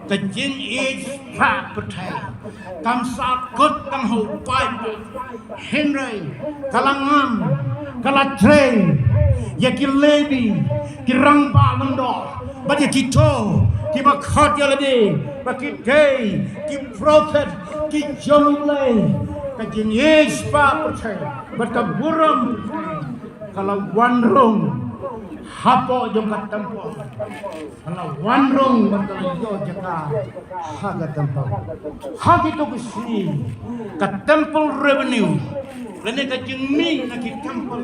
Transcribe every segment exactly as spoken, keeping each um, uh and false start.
Ka jingïeit spah pyrthei kam sah kut tang ha u paidbah. Hynrei ka la ngam, ka la trei ïa ki Lebi, ki rangbah lyngdoh, bad ïa kito kiba khot ïa lade ba ki dei ki prophet, ki jong U Blei. Ka jingïeit spah pyrthei bad ka burom pyrthei ka la wan rung hapoh jong ka templ. Ka la wan rung bad ka la ïoh jaka ha ka templ. Ha kito ki sngi, ka temple revenue lane ka jingmih na ki temple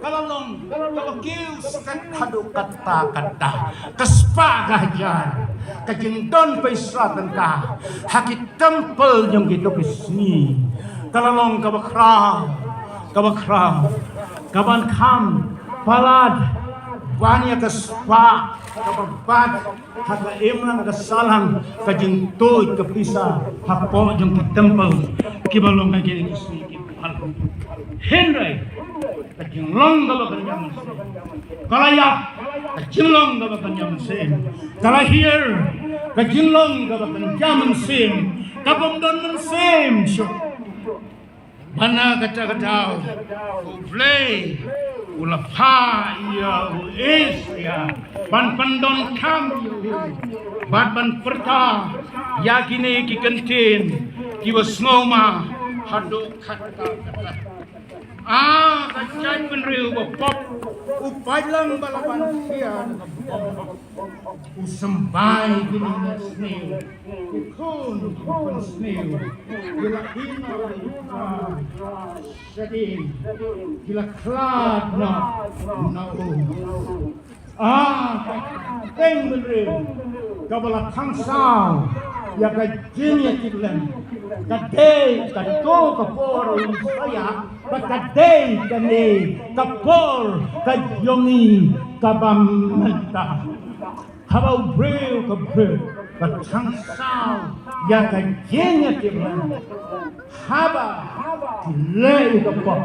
ka la long kaba kiew stet haduh katta katta, ka spah ka hajar ka jingdon paisa tyngka ha ki temple jong kito ki sngi. Ka la long kaba khraw, kaba khraw, kaban kham palat ban ïa ka spah kaba bat ha ka imlang ka sahlang ka jingtuid ka pisa hapoh jong ki temple kiba long ha kine ki sngi kiba la. Hynrei ka jinglong kaba kynja mynsiem ka la ïap, ka jinglong kaba kynja mynsiem ka la hiar, ka jinglong kaba kynja mynsiem ka bym don mynsiem shuh. Bad na kata ka daw U Blei u la phah ïa u Isaïah ban pyndonkam ïa u bad ban pyrta ïa kine ki kyntien kiba sngewma haduh katta katta. A ka jaitbynriew ba pop, u paidlang ba la ban thiah na ka bymhok, u symbai ki nongmihsniew, ki khun ki pynsniew, ki la im ha u Trai shadien, ki la khlad noh na u. A ka jaitbynriew kaba la thangsaw ïa ka jingïatiplem ka dei kato ka por u Isaïah, bad ka dei kane ka por ka jong ngi kaba mynta. Haba u briew ka briew ka thangsaw ïa ka jingïatiplem, haba ki leh ïa ka pop,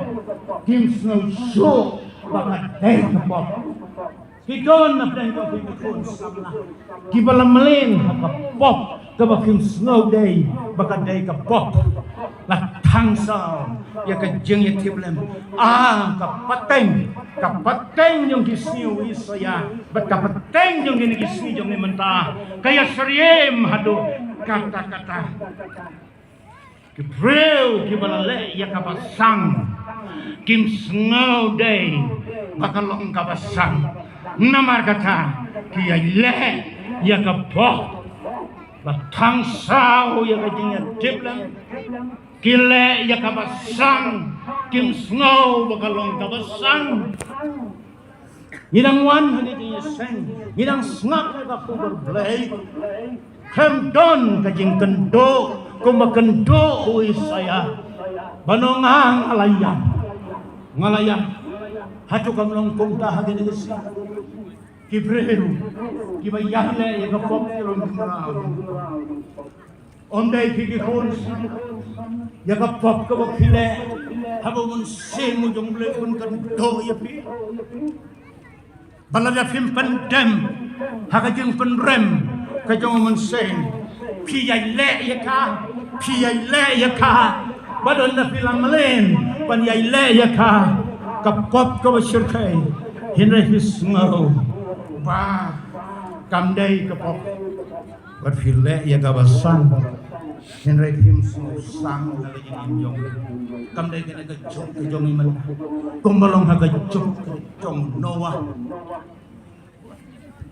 kim sngew shuh ba ka dei ka pop. Ki don na pdeng jong ki khun samla kiba la mlien ha ka pop kaba kim sngew dei ba ka dei ka pop. La thangsaw ïa ka jingïatiplem. A ka pateng, ka pateng jong ki sngi u Isaïah bad ka pateng jong kine ki sngi jong ngi mynta ka ïasyriem haduh katta katta. Ki briew kiba la leh ïa kaba sang kim sngew dei ba ka long kaba sang. Namar kata ki ïaleh ïa ka pop. La thangsaw ïa ka jingïatiplem. Ki leh ïa kaba sang, kim sngew ba ka long kaba sang. Ngi dang wan ha ka jingïaseng, ngi dang sngap ïa ka khubor Blei. Khlem don ka jingkynduh kumba kynduh u Isaïah ba nong nga la ïap, nga la ïap. Hato kam long kumta ha kine ki sngi? Ki briew kiba ïaleh ïa ka pop ki long kumta. Ym dei phi ki khun, ïa ka pop kaba phi leh haba u Mynsiem jong U Blei un kynduh ïa phi. Ba lada phim pyndem ha ka jingpynrem ka jong u Mynsiem, phi ïaleh ïa ka, phi ïaleh ïa ka, ba don na phi la mlien ban ïaleh ïa ka, ka pop kaba shyrkhei. Hynrei phi sngew ba kam dei ka pop. Bad phi leh ïa kaba sang, hynrei phim sngew sang na ka jingim jong phi. Kam dei kane ka juk ka jong ngi mynta, kumba long ha ka juk ka jong u Noah,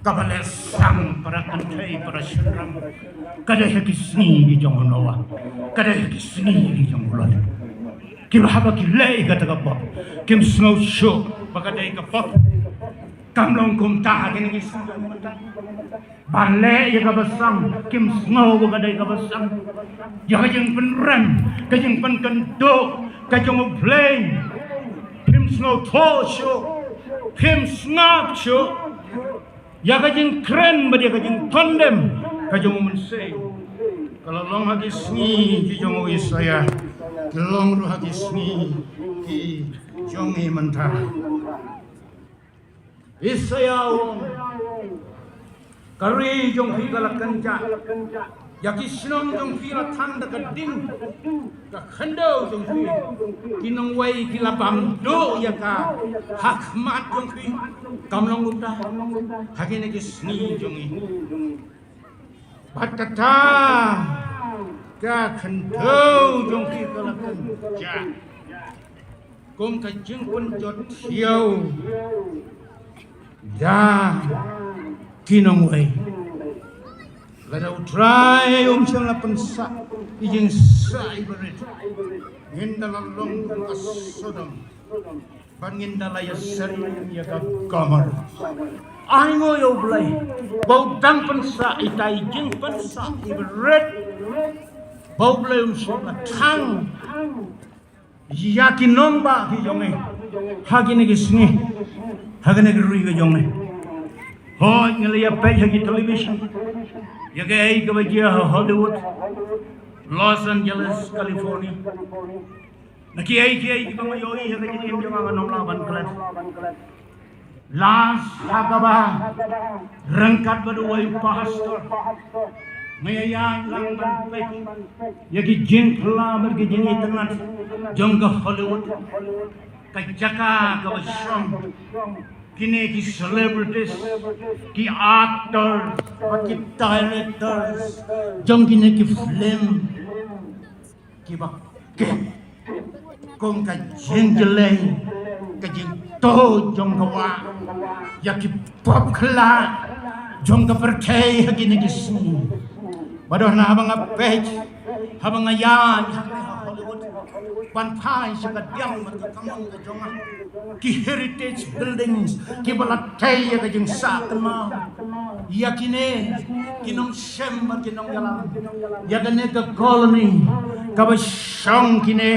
kaba leh sang para kynthei para shynrang. Ka dei ha ki sngi ki jong u Noah, ka dei ha ki sngi ki jong u Lot, kiba haba ki leh ïa kata ka pop kim sngew shuh ba ka dei ka pop. Kam long kumta ha kine ki sngi jong ngi mynta. Ba leh ïa kaba sang, kim sngew ba ka dei kaba sang. Ïa ka jingpynrem, ka jingpynkynduh ka jong U Blei, phim sngewthuh shuh, phim sngap shuh. Ïa ka jingkren bad ïa ka jingpyndem ka jong u Mynsiem, ka la long ha ki sngi ki jong u Isaïah, ka long ruh ha ki sngi ki jong ngi mynta. Isaïah u ong, Ka ri jong phi ka la kynjah. Ïa ki shnong jong phi la thang da ka ding ka khyndew jong phi. Ki nongwei ki la bam duh ïa ka ha khmat jong phi. Kam long kumta ha kine ki sngi jong ngi. Bad kata ka khyndew jong phi ka la kynjah kum ka jingpynjot thiaw da ki nongwei. Lada U Trai um shym la pynsah ïa ki jingsah iba rit, ngin da la long kum ka Sodom, bad ngin da la ïasyriem ïa ka Gomorrah. Ai nguh ïa U Blei ba U dang pynsah ita i jingpynsah iba rit, ba U Blei um shym la thang ïa ki nongbah ki jong ngi ha kine ki sngi, ha kine ki ri ki jong ngi. Hooid, ngi la ïa peit ha ki television ïa kaei kaba jia ha Hollywood, Los Angeles, California. Na kiei kiei kiba nga ïohi ha ka jingim jong nga, ngam lah ban klet. Last ha kaba ryngkat bad uwei u pastor, nga ïa ïaid lang ban peit ïa ki jingphla bad ki jingitynnad jong ka Hollywood, ka jaka kaba shong kine ki celebrities, ki actors bad ki directors jong kine ki film. Kiba kit kum ka jingjlei, ka jingtuid jong ka wah ïa ki pop khla jong ka pyrthei ha kine ki sngi. Bad haba nga peit, haba nga ïaid ha Hollywood ban phai sha ka diang bad ka kamon ka jong nga, ki heritage buildings kiba la tei ïa ka jingsah kynmaw ïa kine ki nongshem bad ki nongïalam ïa kane ka colony kaba shong kine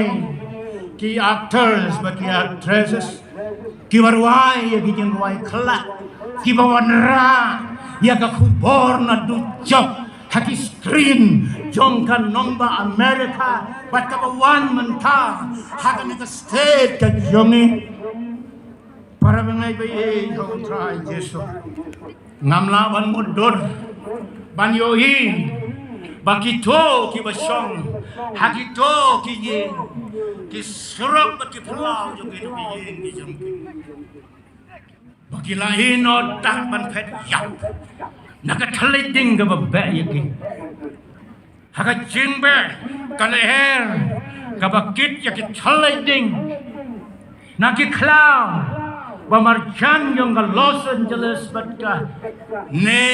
ki actors bad ki actresses kiba rwai ïa ki jingrwai khla, kiba wanrah ïa ka khubor na dujok ha ki screen jong ka nongbah America bad kaba wan mynta ha kane ka state ka jong ngi. Para bangeit ba ïeit ha U Trai Jisu, ngam lah ban mutdur ban ïohi ba kito kiba shong ha kito ki ïing, ki surok bad ki phyllaw jong kito ki ïing ki jong ki, ba ki la ïehnoh ban phet ïap na ka thylliej ding kaba beh ïa ki. Ha ka jingbeh ka lyer kaba kit ïa ki thylliej ding na ki khlaw ba marjan jong ka Los Angeles bad kane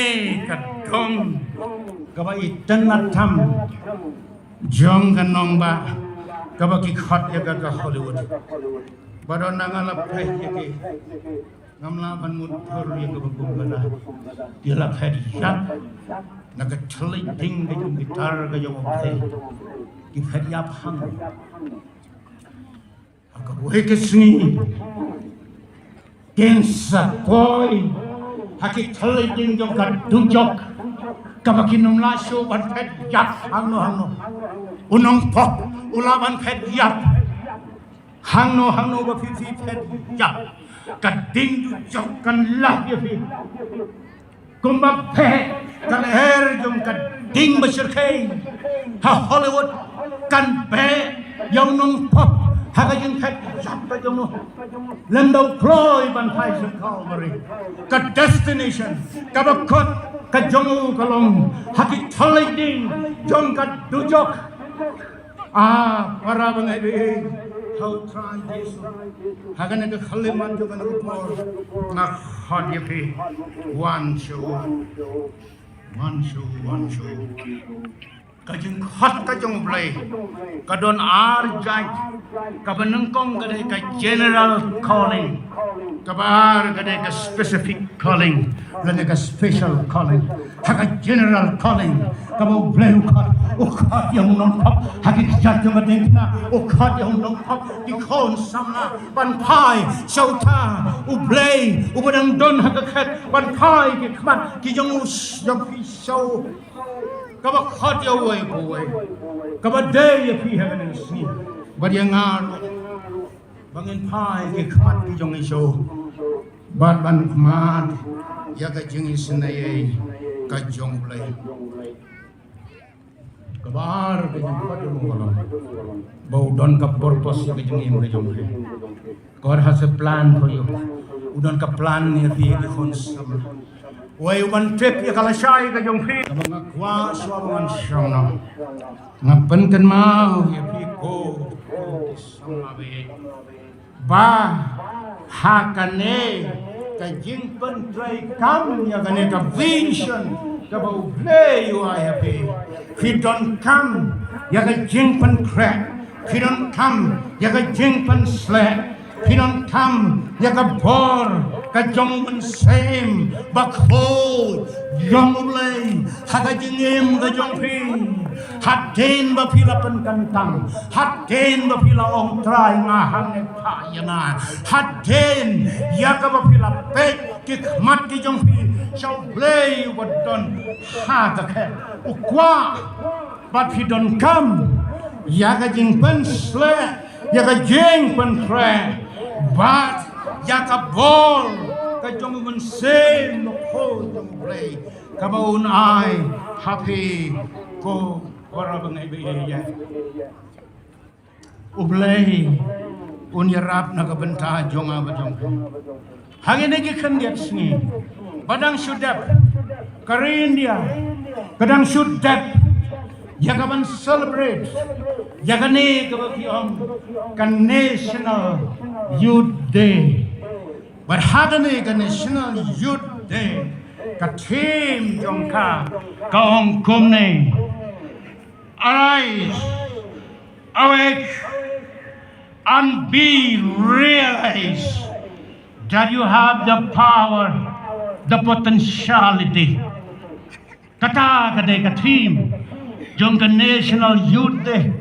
ka dong kaba itynnad tam jong ka nongbah kaba ki khot ïa ka ka Hollywood. Bad haba nga la peit ïa ki, ngam lah ban mutdur ïa kaba kum kata. Ki la phet ïap na ka thylliej ding ka jong ki tar ka jong U Blei. Ki phet ïap hangno? Ha kawei ka sngi kin sa poi ha ki thylliej ding jong ka dujok kaba kin ym lah shuh ban phet ïap hangno hangno. U nongpop u lah ban phet ïap hangno hangno ba phi phi phet ïap, ka ding dujok kan lap ïa phi. Kumba beh ka lyer jong ka ding ba shyrkhei ha Hollywood, kan beh ïa u nongpop ha ka jingphet ïap ka jong u. Lymda u kloi ban phai sha Calvary, ka destination kaba kut ka jong u ka long ha ki thylliej ding jong ka dujok. Ah, para bangeit ba ïeit ha U Trai Jisu, ha kane ka khyllipmat jong kane ka por nga khot ïa phi, wan sha u, wan sha u, wan sha u. Ka jingkhot ka jong U Blei ka don ar jait. Kaba nyngkong ka dei ka general calling, kaba ar ka dei ka specific calling lane ka special calling. Ha ka general calling kaba U Blei u khot, u khot ïa u nongpop ha ki kjat jong ka diengphna, u khot ïa u nongpop, ki khun samla ban phai sha uta U Blei uba dang don ha ka khet, ban phai ki khmat ki jong u, jong phi sha u. Kaba khot ïa uwei pa uwei, kaba dei ïa phi ha kane ka sngi bad ïa nga ruh, ba ngin phai ki khmat ki jong ngi sha u bad ban khmat ïa ka jingisynei. ka jong U Blei. Kaba ar ka jingpynpaw jong u ba long ba u don ka purpose ïa ka jingim ka jong phi. God has a plan for you. U don ka plan ïa phi ïa ki khun samla. Wei u ban tip ïa ka lashai ka jong phi. Kaba nga kwah shuwa ba ngan shong noh, nga pynkynmaw ïa phi ko, ko ki samla ba ïeit, ba ha kane ka jingpyntreikam ïa kane ka vision kaba U Blei u ai ha phi, phi donkam ïa ka jingpynkhreh, phi donkam ïa ka jingpynsleh, phi donkam ïa ka bor ka jong U Mynsiem Bakhuid jong U Blei ha ka jingim ka jong phi. Hadien ba phi la pynkyntang, hadien ba phi la ong, Trai, nga hangne, phah ïa nga. Hadien ïa kaba phi la peit ki khmat ki jong phi sha U Blei uba don ha ka khet, u kwah ba phi donkam ïa ka jingpynsleh, ïa ka jingpynkhreh bad ïa ka bor ka jong U Mynsiem Bakhuid jong U Blei kaba un ai ha phi ko para bangeit ba ïeit. U Blei un ïarap na ka bynta jong nga bad jong phi. Ha kine ki khyndiat sngi ba dang shu dep, ka ri India ka dang shu dep ïa ka ban celebrate ïa kane kaba ki ong ka National Youth Day. Bad ha kane ka National Youth Day, ka theme jong ka ka ong kumne: Arise, awake, and be realized that you have the power, the potentiality. Kata ka dei ka theme jong ka National Youth Day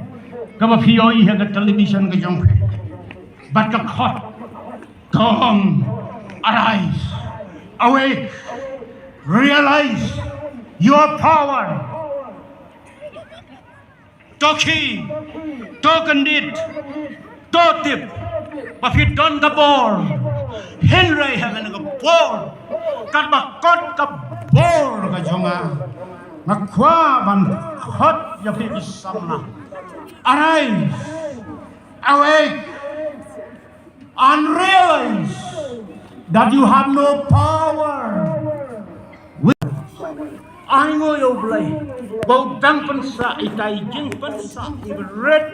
kaba phi ïohi ha ka television ka jong phi. Bad ka khot ka ong: Arise, awake, realize your power. To khie, to kyndit, to tip ba phi don ka bor. Hynrei ha kane ka bor, katba kot ka bor ka jong nga, nga kwah ban khot ïa phi ki samla: Arise, awake, and realize that you have no power. Ainguh ïa U Blei ba u dang pynsah ita i jingpynsah iba rit,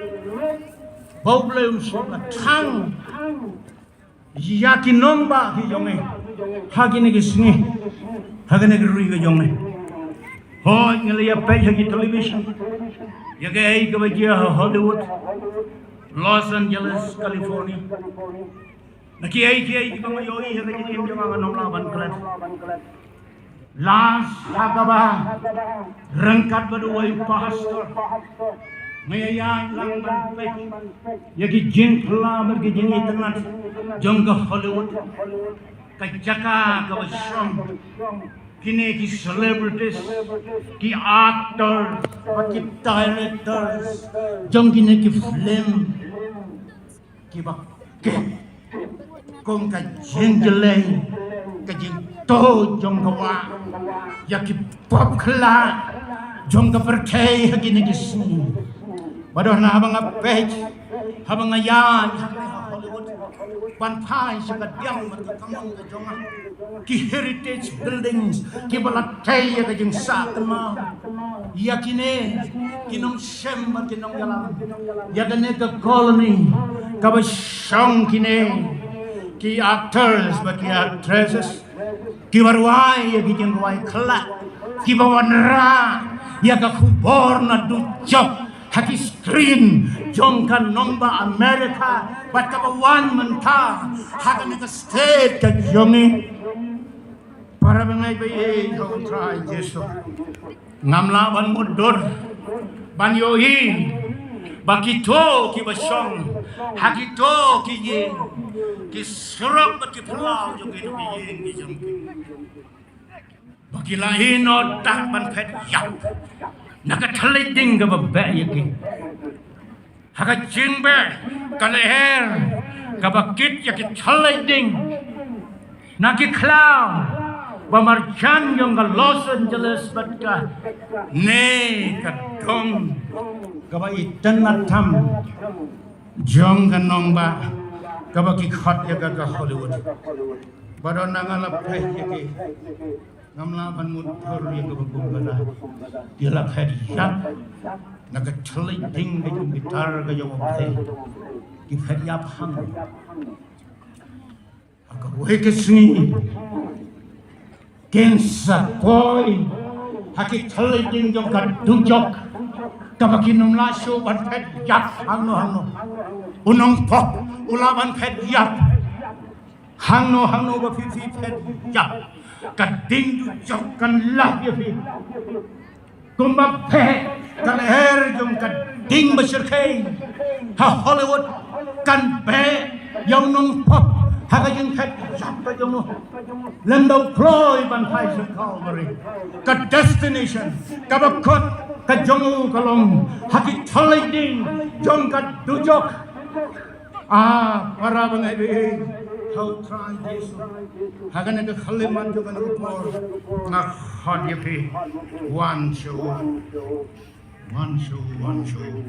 ba U Blei um shym la thang ïa ki nongbah ki jong ngi ha kine ki sngi, ha kane ka ri ka jong ngi. Hooid, ngi la ïa peit ha ki television ïa kaei kaba jia ha Hollywood, Los Angeles, California. Na kiei kiei kiba nga ïohi ha ka jingim jong nga, ngam lah ban klet. Last ha kaba ryngkat bad uwei u pastor, nga ïa ïaid lang ban peit ïa ki jingphla bad ki jingitynnad jong ka Hollywood, ka jaka kaba shong kine ki celebrities, ki actors bad ki directors jong kine ki film kiba kit kum ka jingjlei, ka jingtuid jong ka wah ïa ki pop khla jong ka pyrthei ha kine ki sngi. Bad haba nga peit, haba nga ïaid ha Hollywood ban phai sha ka diang bad ka kamon ka jong nga, ki heritage buildings kiba la tei ïa ka jingsah kynmaw ïa kine ki nongshem bad ki nongïalam ïa kane ka colony kaba shong kine ki actors bad ki actresses kiba rwai ïa ki jingrwai khla, kiba wanrah ïa ka khubor na dujok ha ki screen jong ka nongbah America bad kaba wan mynta ha kane ka state ka jong ngi. Para bangeit ba ïeit ha U Trai Jisu, ngam lah ban mutdur ban ïohi ba kito kiba shong ha kito ki ïing, ki surok bad ki phyllaw jong kito ki ïing ki jong ki, ba ki la ïehnoh ban phet ïap na ka thylliej ding kaba beh ïa ki. Ha ka jingbeh ka lyer kaba kit ïa ki thylliej ding na ki khlaw, ba marjan jong ka Los Angeles bad kane ka dong kaba itynnad tam jong ka nongbah kaba ki khot ïa ka ka Hollywood. Ba don na nga la peit ïa ki, ngam lah ban mutdur ïa kaba kum kata. Ki la phet ïap na ka thylliej ding ka jong ki tar ka jong u Blei. Ki phet ïap hangno? Ha kawei ka sngi kin sa poi ha ki thylliej ding jong ka dujok kaba kin ym lah shuh ban phet ïap hangno hangno. U nongpop u lah ban phet ïap hangno hangno ba phi phi phet ïap. Ka ding dujok kan lap ïa phi. Kumba beh ka lyer jong ka ding ba shyrkhei ha Hollywood kan beh ïa u nongpop ha ka jingphet ïap ka jong u. Lem da u kloi ban phai sha Calvary. Ka destination kaba kut ka jong u ka long ha ki thylliej ding jong ka dujok. Ah, para bangeit, ha u Trai Jisu, ha kane ka khyllipmat jong kane ka por nga khot ïa phi, wan sha u, wan sha u, wan sha u.